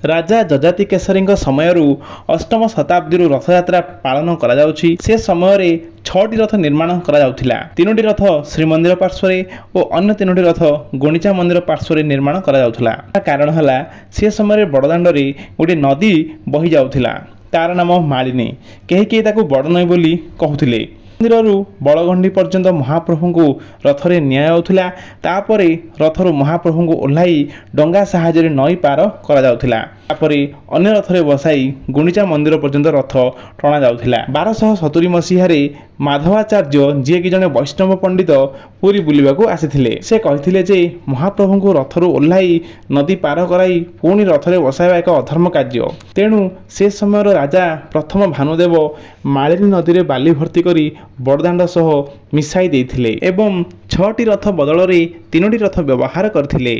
ରାଜା ଯଯାତି କେଶରୀଙ୍କ ସମୟରୁ ଅଷ୍ଟମ ଶତାବ୍ଦୀରୁ ରଥଯାତ୍ରା ପାଳନ କରାଯାଉଛି। ସେ ସମୟରେ 6ଟି ରଥ ନିର୍ମାଣ କରାଯାଉଥିଲା। 3ଟି ରଥ ଶ୍ରୀମନ୍ଦିର ପାର୍ଶ୍ୱରେ ଓ ଅନ୍ୟ 3ଟି ରଥ ଗୁଣ୍ଡିଚା ମନ୍ଦିର ପାର୍ଶ୍ୱରେ ନିର୍ମାଣ କରାଯାଉଥିଲା। କାରଣ ହେଲା, ସେ ସମୟରେ ବଡ଼ଦାଣ୍ଡରେ ଗୋଟିଏ ନଦୀ ବହି ଯାଉଥିଲା, ତାର ନାମ ମାଳିନୀ। କେହି କେହି ତାକୁ ବଡ଼ ନଈ ବୋଲି କହୁଥିଲେ। ମନ୍ଦିରରୁ ବଳଗଣ୍ଡି ପର୍ଯ୍ୟନ୍ତ ମହାପ୍ରଭୁଙ୍କୁ ରଥରେ ନିଆଯାଉଥିଲା। ତାପରେ ରଥରୁ ମହାପ୍ରଭୁଙ୍କୁ ଓହ୍ଲାଇ ଡଙ୍ଗା ସାହାଯ୍ୟରେ ନଈ ପାର କରାଯାଉଥିଲା। ତାପରେ ଅନ୍ୟ ରଥରେ ବସାଇ ଗୁଣ୍ଡିଚା ମନ୍ଦିର ପର୍ଯ୍ୟନ୍ତ ରଥ ଟଣାଯାଉଥିଲା। 1270 ମସିହାରେ ମାଧବାଚାର୍ଯ୍ୟ, ଯିଏକି ଜଣେ ବୈଷ୍ଣବ ପଣ୍ଡିତ, ପୁରୀ ବୁଲିବାକୁ ଆସିଥିଲେ। ସେ କହିଥିଲେ ଯେ ମହାପ୍ରଭୁଙ୍କୁ ରଥରୁ ଓହ୍ଲାଇ ନଦୀ ପାର କରାଇ ପୁଣି ରଥରେ ବସାଇବା ଏକ ଅଧର୍ମ କାର୍ଯ୍ୟ। ତେଣୁ ସେ ସମୟର ରାଜା ପ୍ରଥମ ଭାନୁଦେବ ମାଳିନୀ ନଦୀରେ ବାଲି ଭର୍ତ୍ତି କରି ବଡ଼ଦାଣ୍ଡ ସହ ମିଶାଇ ଦେଇଥିଲେ ଏବଂ 6ଟି ରଥ ବଦଳରେ 3ଟି ରଥ ବ୍ୟବହାର କରିଥିଲେ।